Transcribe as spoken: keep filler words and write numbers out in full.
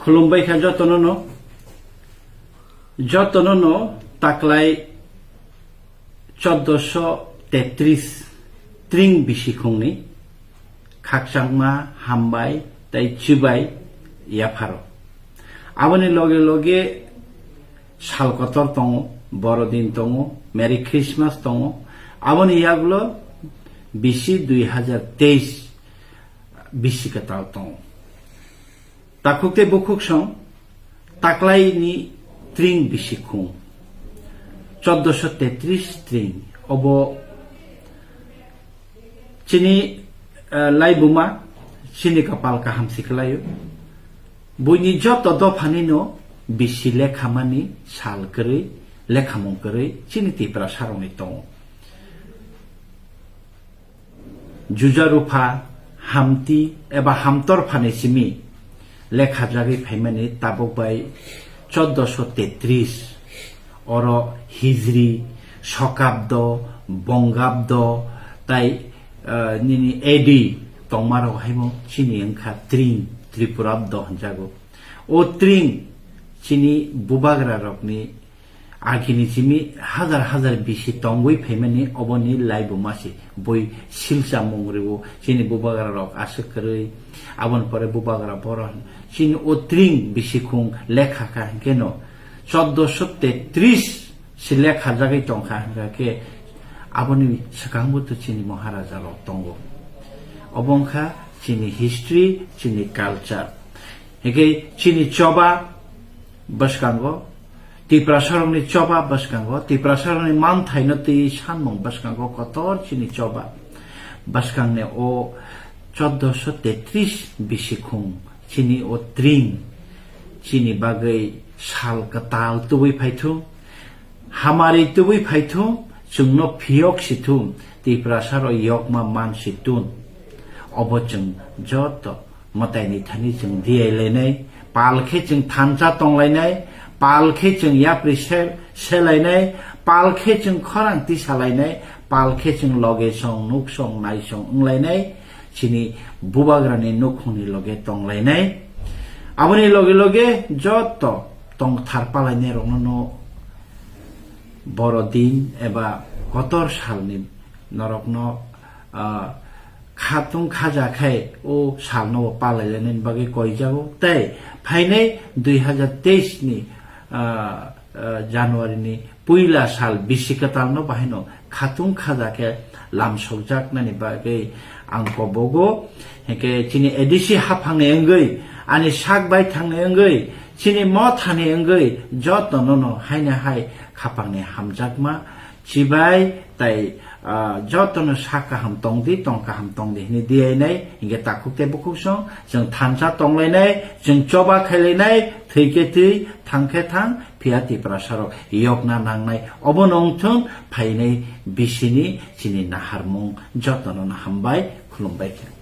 Khulumbai kha jotono no, jotono no taklai chordoso tetris tring bisikhungni khakchangma hambai tei chibai yapharo. Aboni loge loge sal kotor tongo, Borodin tongo, Merry Christmas tongo. Aboni yagulo bisi dui hajar teis bisi kwtal tongo. Takhuk tei bukhuk song taklaini tring bisikhung, chordoso tetris tring, obo chini, eh, laibuma, chini kapal kaham si kwlaio. Buini joto dophanino bisi lekhamani sal kwrwi, lekhamung kwrwi chini Tiprasarokni tongo. Juja rupha, hamti eba hamtor phani simi lekhajagwi phaimani tabuk bai chordoso tetris, oro Hijri, Sokabdo, Bongabdo, tai, eh, nini A D tongmarok haimo chini wngkha tring, Tripurabdo hwnjago. O tring chini bubagrarokni agini simi hajar hajar bisi tongwi phaimani oboni laibuma se bui silsa mung rwo chini bubagrarok aswk kwrwi. Aboni pore bubagra boron chini o tring bisikhung lekha kha hwnkhe no chordoso tetris se lekhajagwi tongkha hwnkha khe aboni swkangbo to chini Maharaja rok tongo. Obo wngkha chini history, chini culture. Hingke chini choba bwskango, Tiprasarokni choba bwskango, Tiprasarokni manthaino twi sanmung bwskango kotor chini choba bwskangni o chordoso tetris bisikhung chini o tring chini bagwi sal kwtal tubui phaithung, hamari tubui phaithung, chwngno phiyok si thung, Tiprasarok yokma man si tun. Obo chwng joto mwtaini thani chwng diyai lainai, pal khe chwng thansa tong lainai, pal khe chwng yapri se-, se lainai, pal khe chwng khorang tisa lainai, pal khe chwng loge song, nuk song, nai song wng lainai, chini bubagrani nukhungni loge tong lainai. Aboni loge loge joto tongthar palainai rokno no Borodin eba kotor salni norokno, ah, khatung khaja khai o salno bo palailainani bagwi koijago. Tei phainai dui hajar teis ni, ah, ah, January ni puila sal bisi kwtalno bahaino khatung khaja khe lamsokjaknani bagwi ang kobogo. Hingke chini A D C haphangni wngwi, ani sak baithangni wngwi, chini mothani wngwi jotono no haino hai khapangni hamjakma chibai tai, ah, jotono sak kaham tongdi, tong kaham tongdi hwnwi diyainai, hingke takhuk tei bukhuk song chwng thansa tonglainai, chwng choba khailainai, thwi khe thwi, thang khe thang, phiya Tiprasarok yokna nangnai. Obono wngthung phainai bisini chini naharmung jotono no hambai, khulumbai khe.